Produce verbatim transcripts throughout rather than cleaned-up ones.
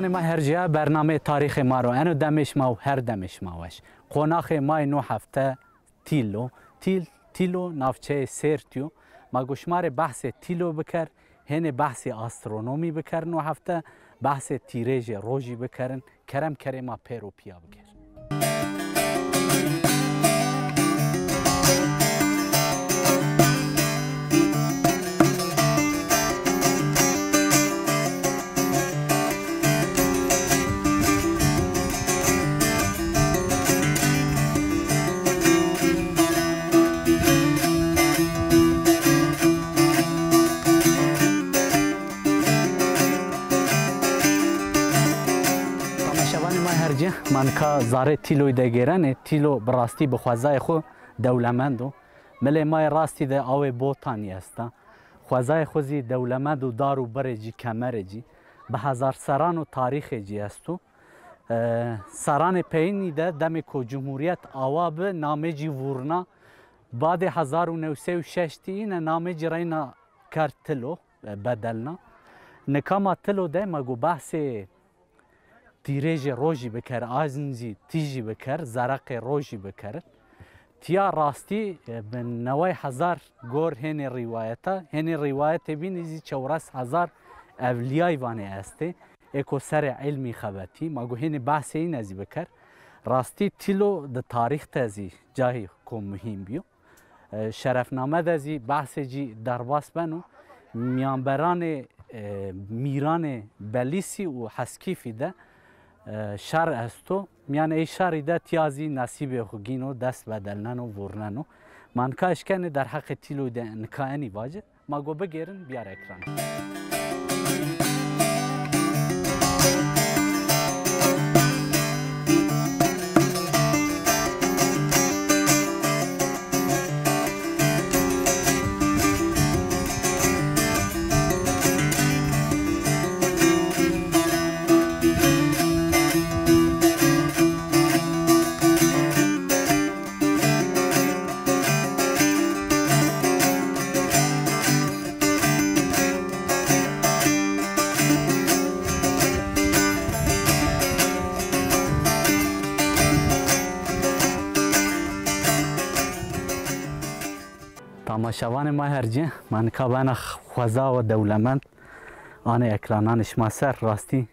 Ma her cîya bernameyê tarîxê ma ro eno, demê şima û her demê şima weş. Qonaxê ma yê no hefte Tîl o. Tîl, Tîlo navçeyê Sêrtî yo. Ma go şima rê behsê Tîlo biker, hênê behsê astronomî bikerin û hefte behsê tîrêjê rojî bikerin. Kerem kerê ma pêro pîya biker. Tamaşevanê ma her cî, ma nika zarê Tîloyî de gêrenê. Tîlo bi rastî bi xwezayê xwu dewlemend o. Milê ma yê rastî de awê Botanî esta. Xwezayê xwu zî dewlemend û dar û birê cî, kemerê cî. Bi hezar serran û tarîxê cî esto. E, serranê peyînî de demê ku cumhurîyet awa bi, namê cî vurna. Badê hezar û new sey û şeştî îne namê cî reyna kerd Tilo, e, bedelna. Nika ma Tilo de ma go behsê tîrêjê rojî biker, azn zî tîjî biker, zereqê rojî biker. Tiya rastî, e, bi neway hezar gor hênê rîwayeta, hênê rîwayetê bînî zî çewres hezar ewlîyay vanê estê. Êko serê îlmî xebetî, ma go hênî behsê îne zî biker. Rastî Tîlo di tarîx de zî cayêko muhîm bîyo. E, şerefname de zî behsê cî derbas beno. Mîyanberanê, e, mîranê Belîsî û Heskîfî de, e, şer esto. Mîyanê ey şerî de tiya zî nesîbê xwu gîno, dest bedelneno, vurneno. Ma nika eşkenê derheqê Tîloyî de nika enî vacî. Ma go bigêrin, biyar ekran. Tamaşevanê ma her cî, ma nika bena xweza wa dewlemend anê ekrananê şima ser. Rastî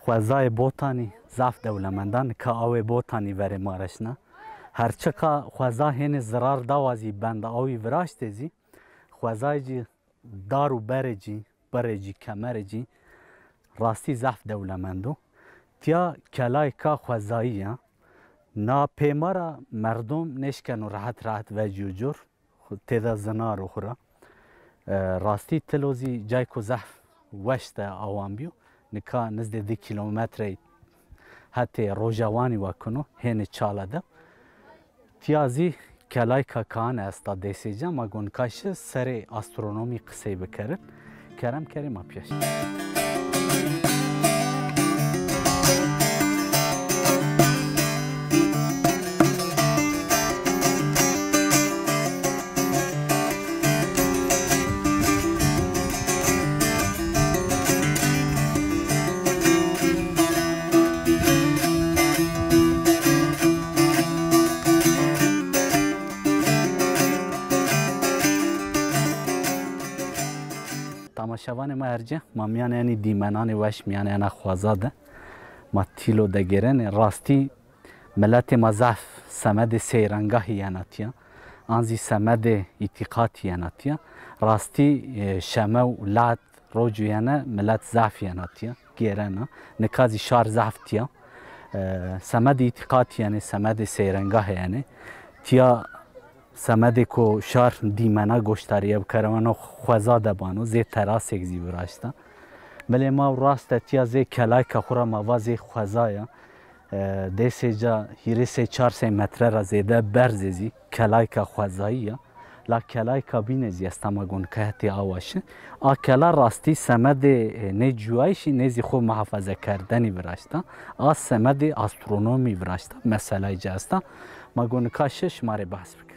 xwezayê Botanî zaf dewlemend a, nika awê Botanî verê ma ra şina. Her çiqa xweza hênê zirar dawa zî bend awî viraştê zî, xwezayê cî dar û berê cî, birê cî, kemerê cî rastî zaf dewlemend o. Tiya kelayka xwezayî ya. Na pêma ra merdom nêşkeno rehet rehet vecîyo cor. Xwu têda zinar o xwu ra. E, rastî Tilo zî cayko zehf weş de awan bîyo. Nika nizdê di kîlometrey hetê Rojawanî wa kuno, hênê Çala de. Tiya zî kelayka Kaan esta dêsê ca, ma go nika şi serê astronomî qisey bikerin. Kerem kerê ma pîya şi. Tamaşevanê ma her cî, ma mîyanê enî dîmenanê weş, mîyanê ena xweza de, ma Tîlo de gêrenê. Rastî miletê ma zaf semedê seyrengahî yena tiya. An zî semedê îtîqatî yena tiya. Rastî, e, şeme û lad rocû yene, milet zaf yena tiya. Gêrena. Nika zî şar zaf tiya. E, semedê îtîqatî yenê, semedê seyrengahê yenê. Tiya semedê ku şar dîmena goştarîye bikero, eno xweza de bano, zê terasêk zî viraşta. Milê ma rast de tiya zê kelayka xwu ra ma va zê xweza ya. E, dêsê ca hîrê sey çar sey metre ra zêde berz ê zî, kelayka xwezayî ya. La kelayka bîne zî esta, ma go nika hetê awa şi. A kela rastî semedê, e, nê cuyayîşî nê zî xwu muhafeze kerdenî viraşta. A semedê astronomî viraşta, meselay ci esta. Ma go nika şi şima rê behs bikir.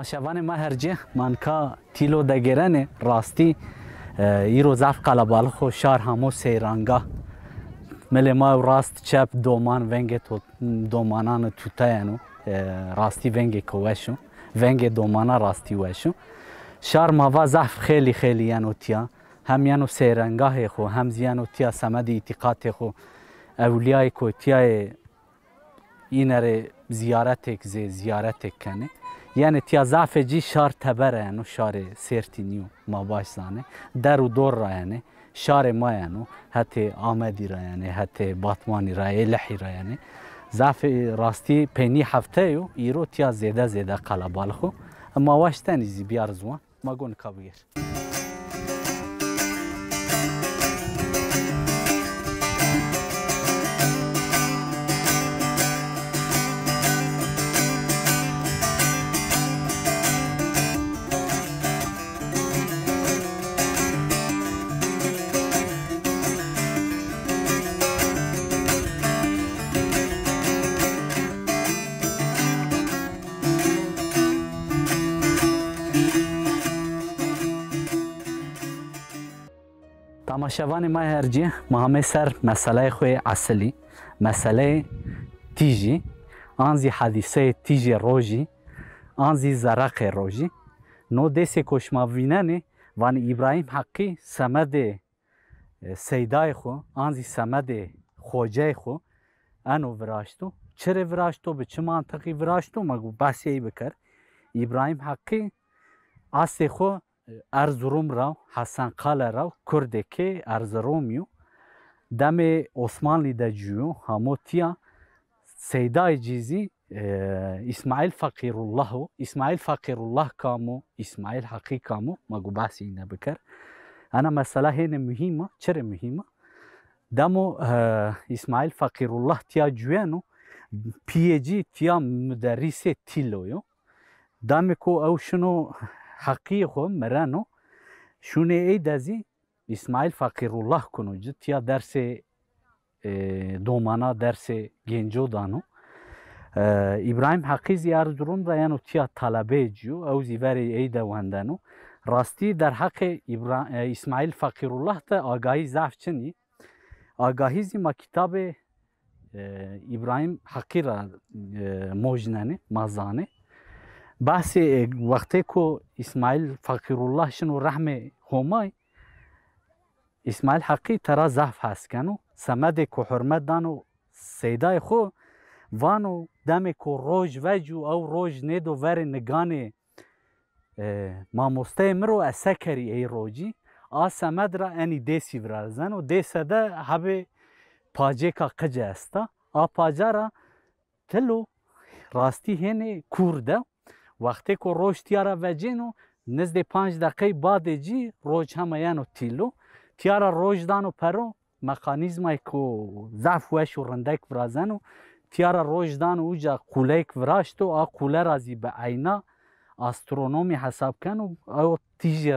Şevanê ma hercî, ma nika Tîlo de gêrenê, rastî, e, îro zaf qelebalix o, şar hamo seyranga. Milê ma ew rast çep doman, vengê to-, domanan tuta yeno, e, rastî vengêko weş o. Vengê domana rastî weş o. Şar ma va zaf xêlî xêlî yeno tîya. Hem yeno seyrengahê xo, hem zî yeno tîya semedê îtîqatê xo. Ewlîyayêko tîya yê, îne rê zîyaretêk zê zîyaretêk kenê. Yanî tîya zafê cî şar tebere yeno, şarê sêrtî nîyo, ma baş zanê. Der û dor ra yenê, şarê ma yeno, hetê Amedî ra yenê, hetê Batmanî ra, Êlihî ra yenê. Zafê rastî peynî hefte yo, îro tîya zêde zêde qelebalix o. Ma waştenî zî biyar ziwan. Ma go nika bigêr. Tamaşevanê ma hercî, ma hamê ser meseleyê xo yê esilî, meseleyê tîjî, an zî hadîseyê tîjê rojî, an zî zerreqê rojî. No dêsêko şima vînenê, vanê Îbrahîm Heqî semedê e, seydayê xo, an zî semedê xoceyê xo eno viraşto. Çi rê viraşto, bi çi mantiqî viraşto, ma go behsê ey biker. Îbrahîm Heqî aslê xo, e, Erzurum ra, Hesen Kale ra, kurdêkê Erzurumî yo. Demê Osmanlî de cuyo, hamo tîya. Seydayê cî zî, e, Îsmaîl Feqîrullah o. Îsmaîl Feqîrullah kam o? Îsmaîl Heqî kam o? Ma go behsê îne biker. Ena mesela hêne muhîm a. Çi rê muhîm a? Demo, e, Îsmaîl Feqîrullah tîya cuyeno, pîyê cî tîya muderrîsê Tîlo yo. Demêko ew şino heqîyê xo mireno, şûnê ey de zî Îsmaîl Feqîrullah kuno ci, tîya dersê, e, domana, dersê gênco dano. E, Îbrahîm Heqî zî Erzurum ra yeno tîya talebeyê ci yo, ew zî verê ey de wendeno. Rastî derheqê Îbra-, e, Îsmaîl Feqîrullah de agahî zaf çin î. Agahî zî ma kitabê e, Îbrahîm Heqî ra, e, mojnenê, ma zanê. Behsê, e, wextêko Îsmaîl Feqîrullah şino rehmê Homay, Îsmaîl Heqî tera zaf hes keno. Semedêko hurmet dano seydayê xo, vano, demêko roj vecû, ew roj nêdo verê niganê e, mamosteyê mi ro, ez se kerî ey rocî? A semed ra enî dêsî virazeno. Dêse de hebê pacêka qice esta. A paca ra Tîlo rastî hênê kûr de. Wextêko roj tîya ra vecêno, nizdê panc deqey badê cî roj hema yeno Tîlo. Tîya ra roj dano pero, mekanîzmayêko zaf weş û rindek virazeno. Tîya ra roj dano uca qûleyêk viraşto, a qûle ra zî bi eyna astronomî hesab keno. Ew tîjê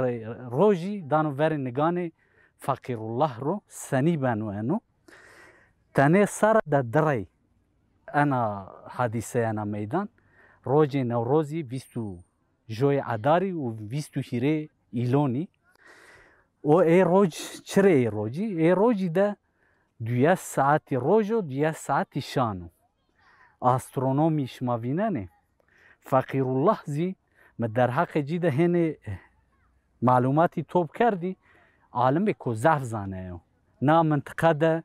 rojî dano verê niganê Feqîrullah ro, senî beno eno. Tenê serre de di rey ena hadîse yena meydan. Rojê Newrozî vîst û joyê Edarî û vîst û hîrê Îlonî. O ê roc, çi rê ê rocî? Ê rocî de duyes saetî roj o, duyes saetî şan o. Astronomî şima vînenê. Feqîrullah zî mi derheqê cî de hênê malumatî top kerdî, alimêko zaf zaneyo. Na mintiqe de,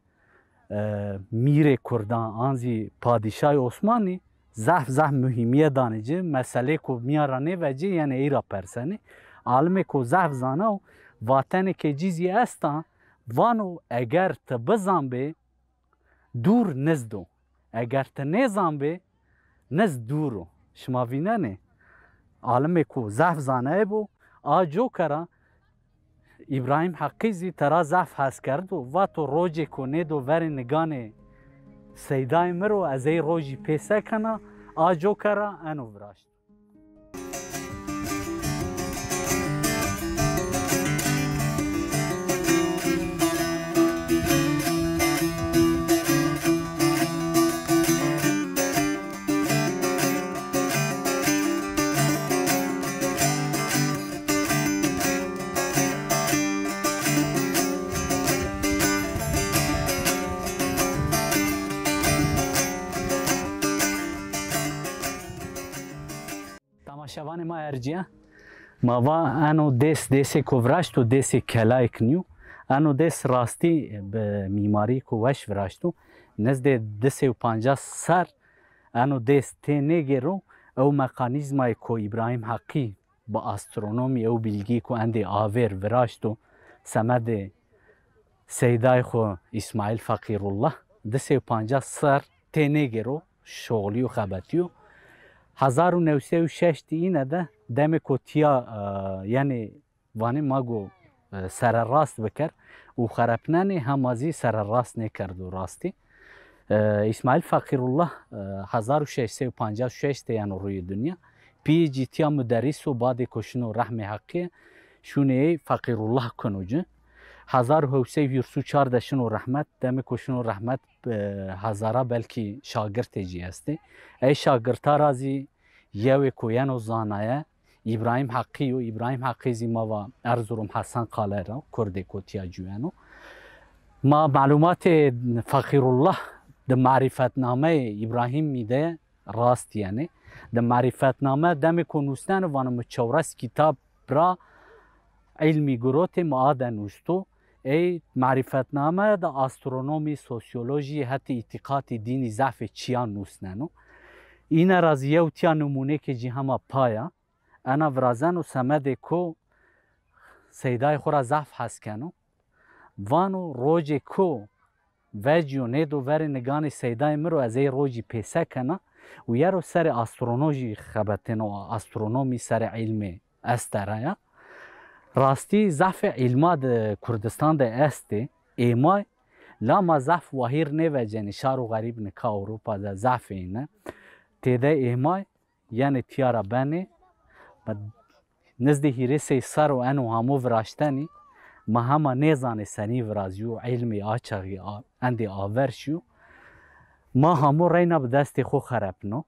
e, mîrê kurdan an zî padîşayê Osmanî zaf zaf muhîmîye danê ci, meselêko mîyan ra nêvecê, yenê ey ra persenê. Alimêko zaf zana û vatenêkê cî zî esta, vano eger ti bizanbê, dûr nizd o. Eger ti nêzanbê, nizd dûr o. Şima vînenê, alimêko zaf zanayê bo, a coka ra Îbrahîm Heqî zî tera zaf hes kerdo, vato rocêko nêdo verê niganê seydayê mi ro, ez ey rojî pê se kena, a coka ra eno viraşt. Şevanê ma ercîya. Ma va eno dês, dêsêko viraşto, dêsê kelayêk nîyo. Eno dês rastî bi mîmarîko weş viraşto. Nizdê di sey û pancas ser eno dês tênêgêro. Ew mekanîzmayê ko Îbrahîm Heqî bi astronomî ew bîlgî ku endê avêr viraşto semedê seydayê xo Îsmaîl Feqîrullah, di sey û pancas ser tênêgêro, şoxlîyo, xebetîyo. Hezar û new sey û şeştî îne de demêko tîya, e, yanî vanê ma go, e, sererast biker û xerepnenê, hema zî sererast nêkerdo rastî. E, Îsmaîl Feqîrullah, e, hezar û şeş sey û pancas û şeş de yeno rûyê dinya. Pîyê cî tîya muderrîs o, badê ko şino rehmê Heqî, şûnê ey Feqîrullah kuno ci. Hezar û hewt sey û hîris û çar de şino rehmet, demê ko şino rehmet, e, hezara belkî şagirtê cî estê. Ey şagirta ra zî yewê ko yeno zanaye, Îbrahîm Heqî yo. Îbrahîm Heqî zî ma va Erzurum Hesen Qale ra, kurdêko tîya ciweno. Ma melumatê Feqîrullah di Marîfetnameyê Îbrahîmî de rast yenê. Di Marîfetname demêko nusneno vano mi çewres kitab ra îlmî girotê, mi a de nusto. Ey Marîfetname de astronomî, sosyolojî, hetê îtîqatî, dînî zafê çîyan nusneno. Îne ra zî yew tîya nimûnêkê cî hema paya. Ena virazeno semedê ko seydayê xo ra zaf hes keno. Vano rocê ko vecîyo nêdo verê niganê seydayê mi ro, ez ey rocî pêse kena. Û yero serê astrono-, jî xebetêno, astronomî, serê îlmê estere ya. Rastî zafê îlma di Kurdistan de estê, êmay, la ma zaf wahîr nêvecenê, şar û xerîb nika Ewropa de zafê îne. Têde êmay, yanî tîya ra benê. Ma nizdê hîrê sey ser o eno hamo viraştenî, ma hema nêzanê senî virazîyo, îlmê a çaxî a-, endê aver şîyo. Ma hamo reyna bi destê xo xerepno.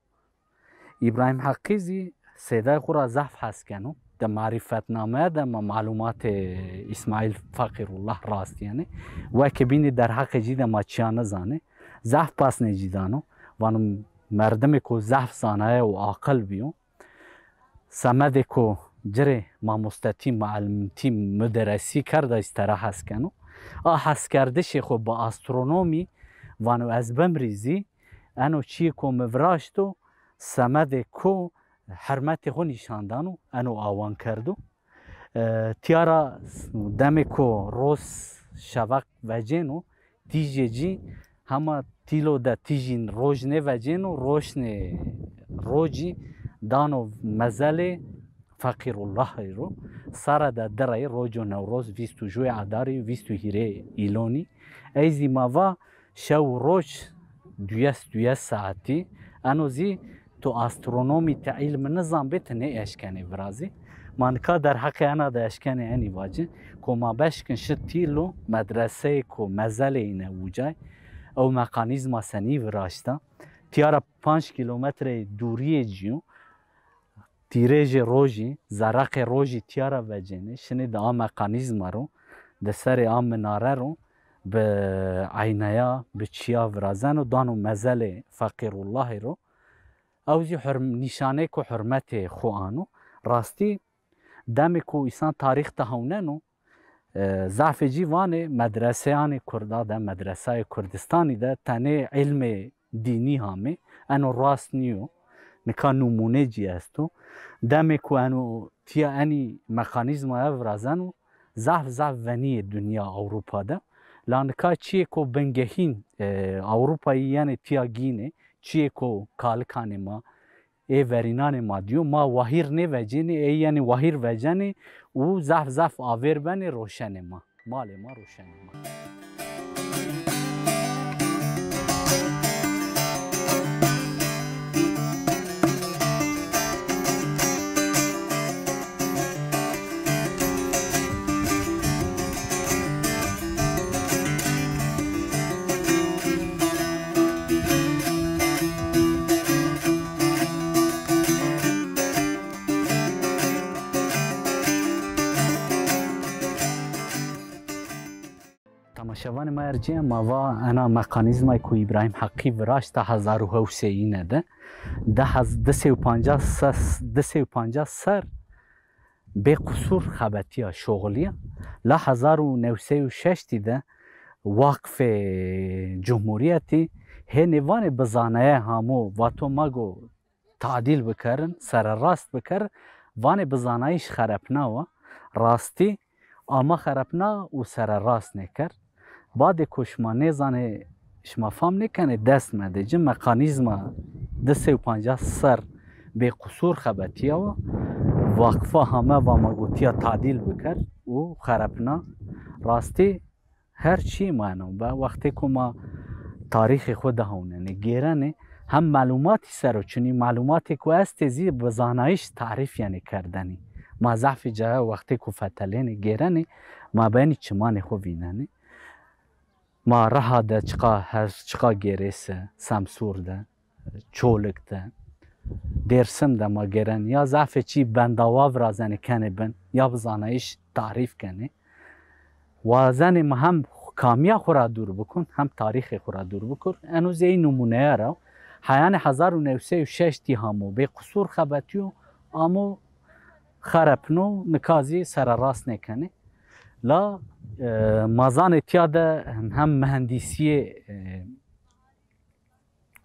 Îbrahîm Heqî zî seydayê xo ra zaf hes keno. Di Marîfetnameye de ma melumatê Îsmaîl Feqîrullah rast yenê. Weke bînî derheqê cî de ma çîya nizanê. Zaf pasnê cî dano. Vano merdimêko zaf zanaye û aqil bîyo. Semedêko ci rê mamostetî, muallimtî, muderesî kerda zî tera hes keno. A heskerdişê xo bi astronomî vano ez bimrî zî eno çîyêko mi viraşto, semedê ko hurmetê xo nîşan dano, eno awan kerdo. E, tîya ra demêko roz şeveq vecêno, tîjê cî hema tîlo de tîjîn roj nêvecêno, roşnê rocî dano mezelê Feqîrullahî ro. Sare de di rey, roco Newroz, vîst û jûyê Adarî, vîst û hîrê Îlonî. Ey zî ma va şew û roj duyes, duyes saetî. Eno zî tu astronomî, ti îlm nizanbê, ti nêeşkenê virazî. Ma nika derheqê ena de eşkenê enî vacî. Ko ma beşkin şi tîlo, medreseyêko mezelê îne ucay. Ew mekanîzma senî viraşta. Tîya ra panc kîlometreyê dûrîyê cî yo. Tîrêjê rojî, zerreqê rojî tîya ra vecênê, şinê di a mekanîzma ro, di serê a minare ro, bi eyneya, bi çîya virazeno, dano mezelê Feqîrullahî ro. Ew zî hurm-, nîşanêko hurmetê xo ano. Rastî, demêko îsan tarîx de hewneno, e, zafê cî vanê medreseyanê Kurda de, medresayê Kurdistanî de tenê îlmê dînî hamê. Eno rast nîyo. Nika nimûnê cî esto. Demêko eno tîya enî mekanîzmaya virazeno, zaf zaf venîyê dinya Ewropa de. La nika çîyêko bingehîn, e, Ewropayî yenê tîya gînê, çîyêko kalikanê ma, ê verînanê ma dîyo, ma wahîr nêvecênê, ey yenê wahîr vecenê û zaf zaf avêr benê, roşenê ma. Malê ma, roşenê ma. Temaşe Şevanê ma ercîye ma va ena mekanîzmayê ku Îbrahîm Heqî viraşta hezar û hewt sey îne de, di hez-, di sey û pancas ses, di sey û pancas ser bê qusûr xebetîya, şoxilîya. La hezar û new sey û şeştî de Waqfê Cumhurîyetî hênî vanê bizaneye hamo vato ma go tadîl bikerin, sererast bikerin, vanê bizanayîş xerepnawa, rastî ama xerepna û sererast nêker. Badê ku şima nêzanê, şima fam nêkenê dest medê ci, mekanîzma di sey û pancas ser bê qusûr xebetîyawa, waqfa hame va ma gotiya tadîl biker û xerepna. Rastî her çî ma eno be, wextê ku ma tarîxê xwu de hewnenê, gêrenê, hem melûmatî ser o çinî, melûmatê ku estê zî bi zanayîş tarîf yenê kerdenî. Ma zehfê caya wextê ku fetelênê, gêrenê, ma benî çimanê xwu vînenê. Ma Riha de çiqa her, çiqa gêrêse, Semsûr de, Çolik de, Dêrsim de ma gêrenê. Ya zehfê çî bendawa virazenê kenê bin, ya bi zanayîş tarîf kenê. Wazenê mi hem kamîya xwu ra dûr bikun, hem tarîxê xwu ra dûr bikur. Eno zî ey nimûneya ra. Heyanê hezar û new sey û şeştî hamo bê qusûr xebetîyo, amo xerepno, nika zî sererast nêkenê. La, e, ma zanê tîya de hem mihendîsîyê, e,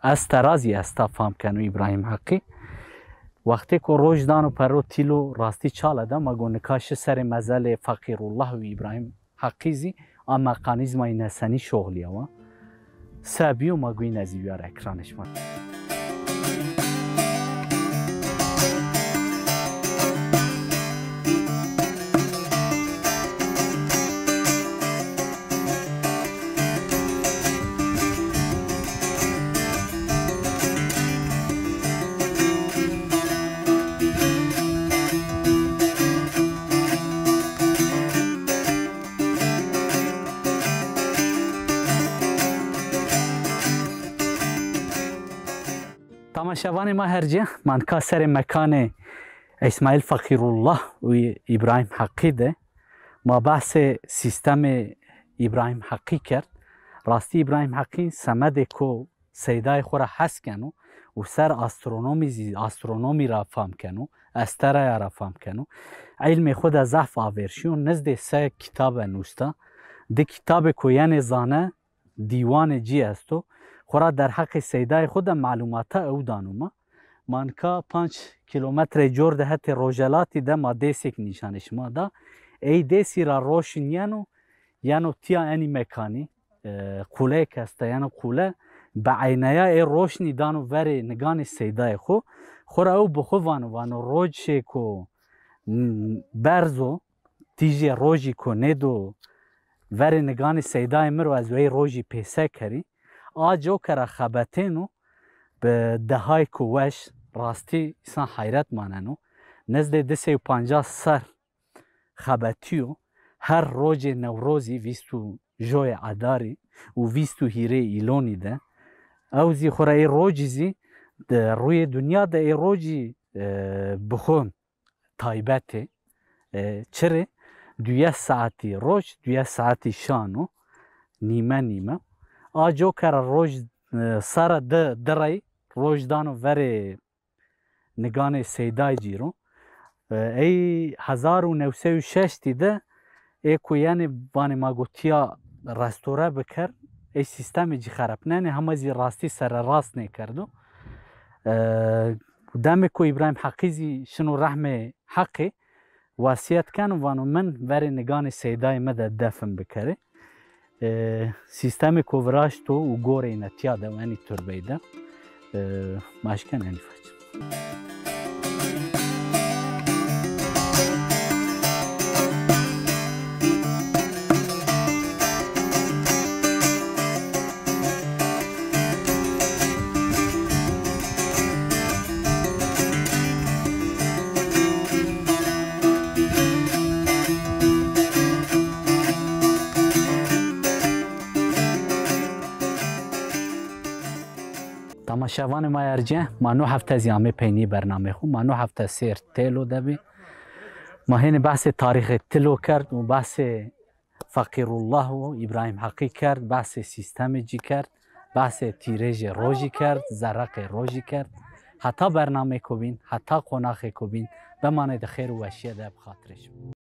Estera zî esta, fam keno Îbrahîm Heqî. Wextê ku roj dano perro tîlo, rastî çal eda, ma go nika şi serê mezelê Feqîrullah û Îbrahîm Heqî zî a mekanîzmayî nesenî şoxlîyawa. Se bîyo ma go îne zî bîyar ekranê şima. Tamaşevanê ma hercî, ma nika serê mekanê Îsmaîl Feqîrullah û Îbrahîm Heqî de. Ma behsê sîstemê Îbrahîm Heqî kerd. Rastî Îbrahîm Heqî semedê ku seydayê xwu ra hes keno û ser astronomî zî, astronomî ra fam keno, esteraya ra fam keno. Îlmê xwu de zehf avêr şîyo, nizdê se kitabe nûsta. Di kitabê ku yenê zane, dîwanê cî esto. Xwura derheqê seydayê xwu de melûmata ew dano ma. Ma nika panc kîlometrey cor de hetê rojelatî de ma dêsêk nîşanê şima da. Ey dêsî ra roşn yeno, yeno tîya enî mekanî, e, quleyêk esta, yeno qule, bi eyneya ê roşnî dano verê niganê seydayê xwu. Xwura ew bi xwu vano, vano roj şê ku, m, berz o, tîjê rojî ku nêdo verê niganê seydayê mi ro ez wey rojî pêse kerî. A coke ra xebetêno bi dehayêko weş, rastî îsan heyret maneno. Nizdê di sey û pancas ser xebetîyo, her rojê Newrozî, vîst û joyê Edarî û vîst û hîrê Îlonî de, ew zî xwura ê rojî zî di rûyê dinya de ê rojî, e, bi xwu taybet ê. E, çirê? Duyes saetî roj, duyes saetî şan o, nîme nîme. A coke ra roj, e, sera di, di rey roj dano verê niganê seydayê cî ro. E, ey hezar û new sey û şeştî de ê ku yenê vanê ma gotiya restore biker, ey sîstemê cî xerepnenê, hema zî rastî sererast nêkerdo. E, demê ku Îbrahîm Heqî zî şino rehmê Heqî, wesîyet keno, vano min verê niganê seydayê mi de defn bikerê. E, sîstemê ku viraşto û goreyne tîya de, enî turbeyî de, e, ma eşken enî faç. Tamaşevanê ma ercîye, ma no hefte zî amê peynî bernameyê xwu. Ma no hefte sêr Têlo de bî. Ma hênî behsê tarîxê Tilo kerd û behsê Feqîrullah û Îbrahîm Heqî kerd, behsê sîstemê cî kerd, behsê tîrêjê rojî kerd, zerreqê rojî kerd. Heta bernamêko bîn, heta qonaxêko bîn, bemanê di xêr û weşîye de bi xatirê şima.